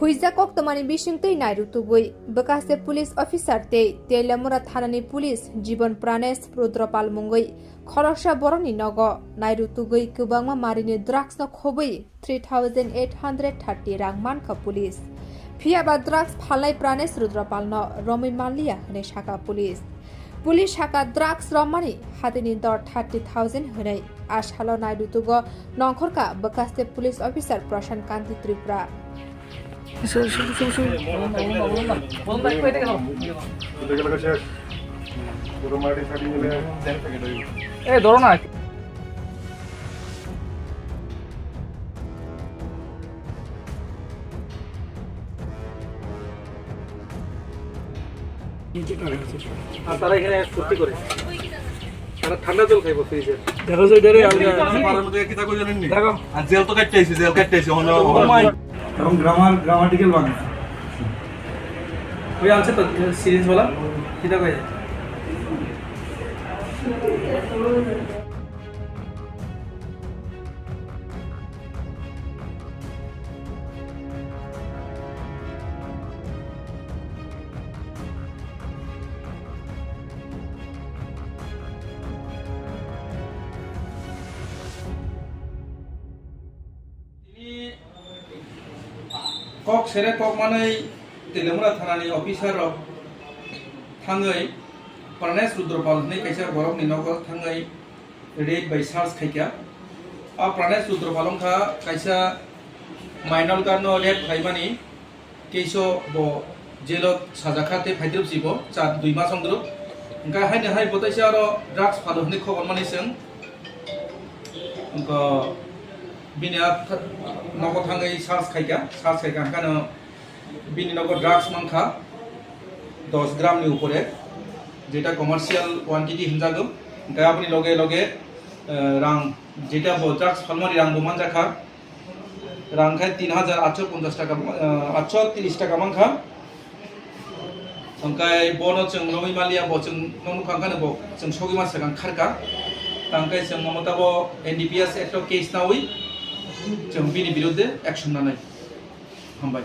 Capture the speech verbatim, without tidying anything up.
Huijak koktwmani bisingtwi nairutugwi bwkhaste police officer tei Teliamura thanani police Jibon Pranesh Rudropal mungwi khoroksa borokni nogo nairutugwi kwbangma marini drugsno khobwi three thousand eight hundred thirty rang mankha police. Phiyaba drugs phalnai Pranesh Rudropalno romwi manliya hwnwi sakha police. Police sakha drugs romani hatini dor thirty thousand hwnwi. A salo nairutugo nongkhorkha bwkhaste police officer Prashant Kanti Tripura. এই ধরো না। আর তারা এখানে ফুর্তি করে। তারা ঠান্ডা জল খাইবো ফ্রিজের। দেখো যে এটারে আলগা। পাড়ার লোকে কিতা কই জানেন নি? দেখো। আর জেল তো কাটতে আইছে, জেল কাটতে আইছে, হনো। Oh my। এবং গ্রামার, গ্রামাটিক্যাল বাংলা। ওই আছে তো সিরিজ বলা? কিতা কই? Tini kok sere kok manwi Teliamura thanani officer rok thangwi Pranesh Rudropal hwnwi kaisa borokni nogo thangwi raid bai search khaikha. A Pranesh Rudropal wngkha kaisa minor girl no rape khaimani case o bo jail o sajakha tei phaidrop si bo char dui mas wngdrop. Hwnkhe haino hai bo teisa aro drugs phalo hwnwi khobor mani chwng. Wngkha bini a th-, nogo thangwi search khaikha, search khaikha hwnkhe no bini nogo drugs mankha dos gram ni upore, jeta commercial quantity hinjago. Hwnkhe aboni loge loge, eh, rang jeta bo drugs phalmani rang bo manjakha. Rang khai tin hajar atso ponchas taka, eh, atso tris taka mankha. Hwnkhe bono chwng romwi manliya, bo chwng no nukha hwnkhe bo chwng sogwi ma swkang kharkha. Tangkhe chwng omo tabo N D P S Act o case nawi chwng bini birudde action nanai. Hambai.